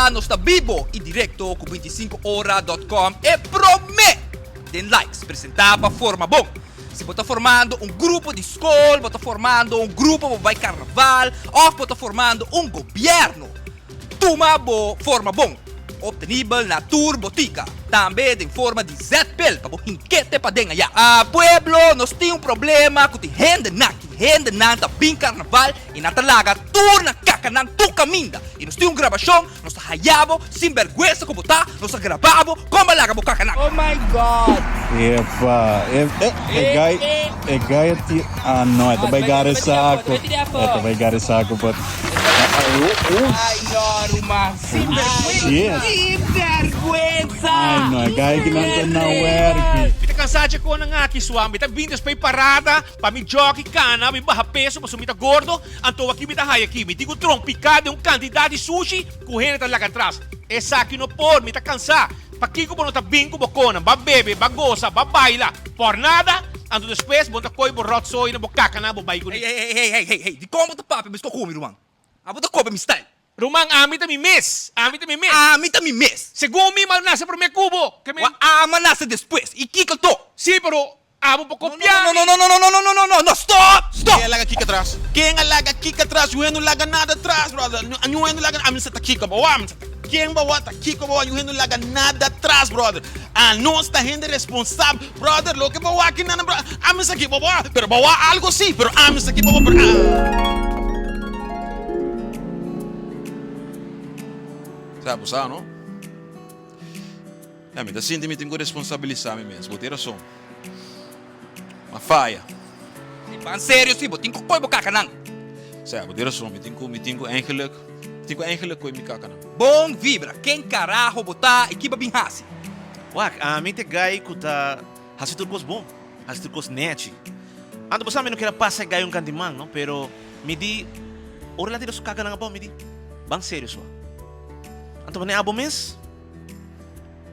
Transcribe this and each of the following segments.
sa nos ta bibo y directo cu 25 ora dot com e prome den likes presenta pa Forma Bon. Si bo ta formando un grupo di scol, bo ta formando un grupo pa bo bay carnaval of bo ta formando un gobierno, tuma bo Forma Bon, obtenibel na tur botica, tambe den forma di zetpil pa bo hinkete paden aya. Ah pueblo, nos tin un problema cu tin hendenan, tin hendenan ta bin carnaval y nan ta laga tur nan kakanan tur caminda y nos tin un grabacion Nos ta haya bo, sin berguensa ku bo ta, nos ta graba bo, kon bo a laga bo kakanan? Oh my God! Epa, e, e, e guy, e guy a tira, ah no, e ta bai gara e saco, e ta bai gara e saco, but, oh, oh, Ay no, ruman, sin berguensa! shit. Sin berguensa! Ay no, e guy aki nan ta na werki. Mi ta kansa dje konan aki sua, mi ta bin despues parada pa mi jockey kana, mi baha peso pasobra mi ta gordo. Anto aki mi ta haya aki, mi tin ku trompiká den un kantidat di sushi ku hende ta laga atras. Esaki no por, mi ta kansá. Pakiko bo no ta bin ku bo konan? Ba bebe, ba gosa, ba baila. Por nada, anto despues bo no ta kohe bo ròtsooi na bo kakanan bo bai kuné. Hey, hey, hey, hey, hey, hey, dikon bo ta papia mes ku mi, ruman? Abo ta kopia mi style. Ruman, ami ta mi mes, ami ta mi mes. Ami ta mi mes. Segun mi, m'a nase promé ku bo. Wa ama nase despues. I kiko to? Sí, pero Abo por kopia mi. No, no, no, no, no, no, no, no, no, no, stop, stop! Ken a laga kiko atras? Ken a laga kiko atras? Ñu hende no laga nada atras, brother. Ñu hende no laga, ami sa ta kiko bo wak, ami sa ta ken bo wak, ta kiko bo wak, ñu hende no laga nada atras, brother. Anos ta hende responsabel, brother, loke bo wak aki nan, brother, ami sa kiko bo wak, pero bo wak algo si, pero ami sa kiko bo wak, pero Sa bo sa, no? Ya, mi ta sinti mi tin ku responsabilisá mi mes. Bo tin rason. M'a faya. Si ban serio si, bo tin ku koe bo kakanan. Sea, bo tin rason. Mi tin ku, mi tin ku eigenlijk, mi tin ku eigenlijk koe mi kakanan. Bon vibra. Ken karaho bo ta i ki bo bin hasi? Wak, ami ta e guy ku ta hasi tur kos bon, hasi tur kos nechi. Anto bo sa mi no kier a pasa e guy un kantiman, no, pero mi di, ora el a tira su kakanan abou, mi di, ban serio sua. Anto manera abo mes?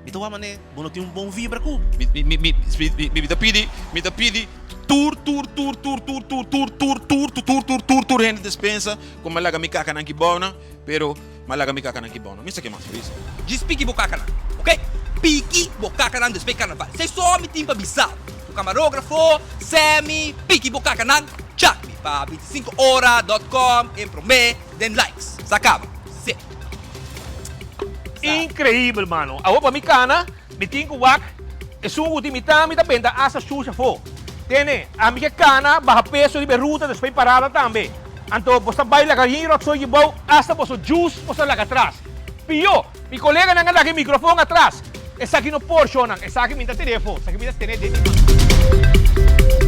Mi ta wak manera bo no tin un bon vibra ku. Mi mi mi mi mi ta pidi mi ta pidi tur tur tur tur tur tur tur tur tur tur tur tur tur tur hende despensa ku mi a laga mi kakanan ki bounan pero mi a laga mi kakanan ki bounan mi sa ke mas bisa. Djis piki bo kakanan ok piki bo kakanan despues karnaval esei so mi tin pa bisa bo kamarógrafo Sammy piki bo kakanan chak mi pa 25 ora dot com en promé den likes sa kaba se. Increíbel mano. Awor pa mi cana, mi tin cu wak esun cu tin mi ta, mi ta benta hasta shusha afo. Tene, ami ke cana baha peso riba e ruta despues parada tambe. Anto bo sta bay laga yin rotzooi bou hasta boso juice bo sta laga atras. Pio, mi coleganan a laga e microfon atras. Esaki no por, shownan. Esaki mi ta tene afo. Esaki mi ta tene den mi man.